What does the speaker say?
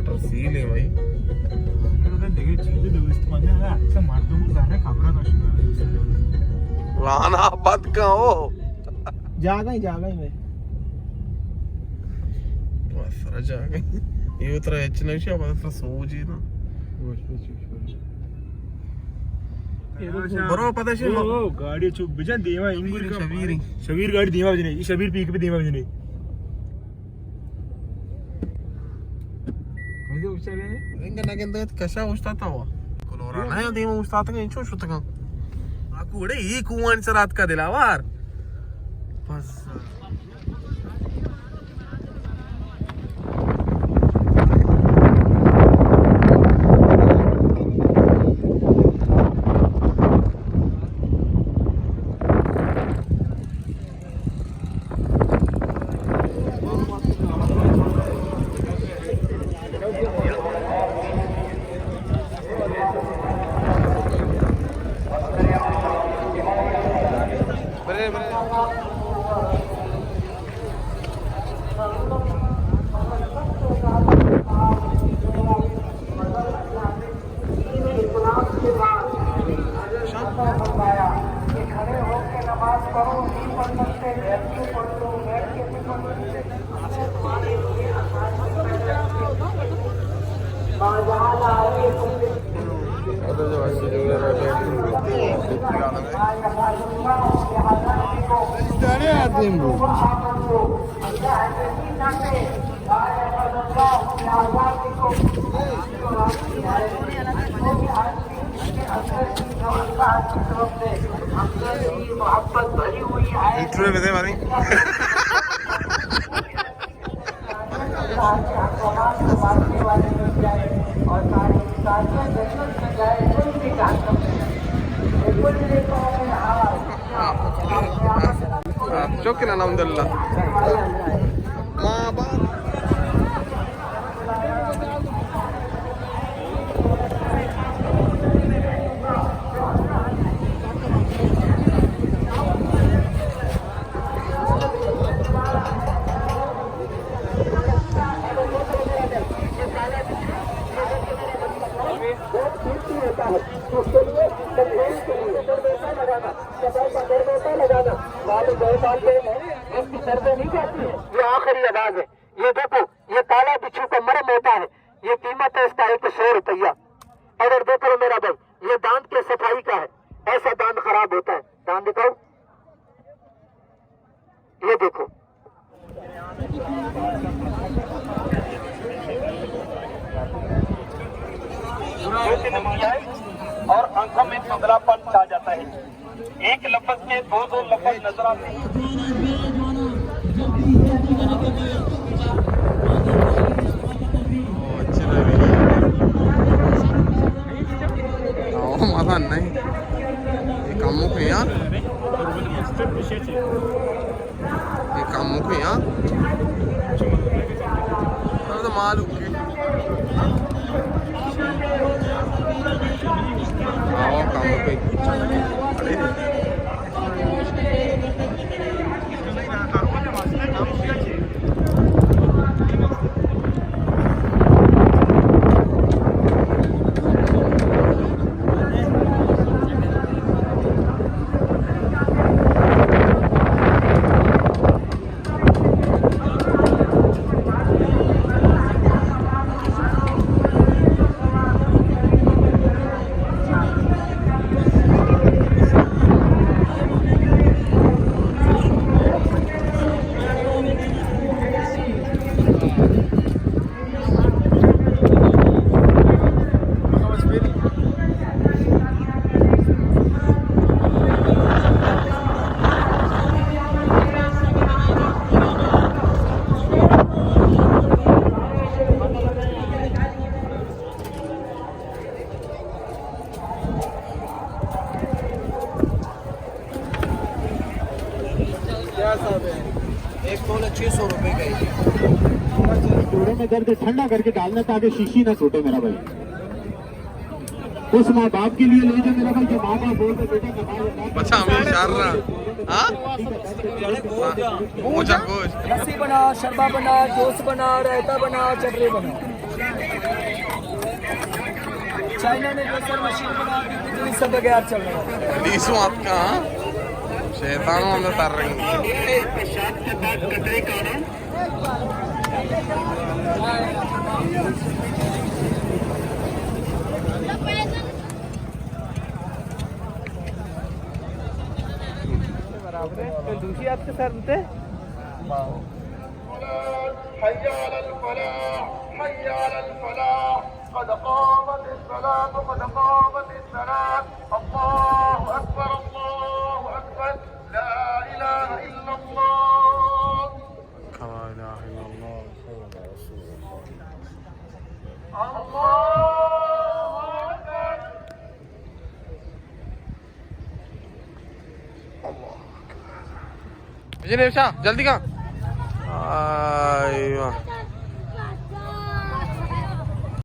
تفصیل ہے بھائی۔ دیگه چیزی دوست مانده، اچھا مردم زانه خبره داشته۔ لانا بد کا ہو۔ جاگہ ہی، جاگہ ہی میں۔ بس سر جاگہ ہی۔ یہ ترا اچ نشیا، بس ترا سوچی نا۔ برو پتہ شی۔ او، او، گاڑی چوک بجن دیما انگور کا شبیر۔ شبیر گاڑی دیما بجنے، یہ شبیر پیک پہ دیما بجنے۔ رنگ نہ گندے کشا اوشتاتا ہوا۔ کلورا نہ دیما اوشتاتا کہ انچو شتگا۔ آ کوڑے یہ کوان سرات کا دلاوار۔ بس۔ انٹرویو بدے بھائی۔ چوکنا الحمدللہ۔ ما با یہ آخری آواز ہے۔ یہ دیکھو، یہ کالا بچھو کا مرم ہوتا ہے، یہ قیمت ہے اس کا ایک سو روپیہ۔ اگر دیکھ رہے میرا بھائی، یہ دانت کے صفائی کا ہے، ایسا دانت خراب ہوتا ہے۔ دانت دکھاؤ، یہ دیکھو۔ اور آنکھوں میں دھندلاپن چھا جاتا ہے۔ ایک لفظ کے دو دو لفظ نظر آتے ہیں۔ او، اچھے لگ رہے ہیں۔ او، مزہ نہیں۔ یہ کم ہو گیا یار۔ یہ کم ہو گیا یار۔ اب تو مال ہو گئی۔ آؤ، کم ہو گئی۔ ارے۔ کیا حساب ہے؟ ایک تولہ چھ سو روپے کا ہے۔ جوڑے میں درد ٹھنڈا کر کے ڈالنا تاکہ شیشی نہ ٹوٹے میرا بھائی۔ اس ماں باپ کے لیے لے جا میرا بھائی، جو ماں باپ بولتے بیٹا کمال۔ اچھا، ہمیں اشار رہا۔ ہاں؟ گوجا، گوج۔ لسی بنا، شربا بنا، جوس بنا، رائتا بنا، چٹنی بنا۔ چائنا نے جو سر مشین بنا دی تھی، تو اس سے بغیر چل رہا ہے۔ لیسو آپ کا، ہاں؟ شیطان ہم تر رہی۔ برابر ہے۔ تو دوسری آپ کے سر ہوتے؟ حي على الفلاح، حي على الفلاح، قد قامت الصلاة، قد قامت الصلاة، الله أكبر، الله أكبر، لا إله إلا الله. لا إله إلا الله، محمد رسول الله. الله أكبر. جی نیوشا، جلدی کا۔ آئیوہ۔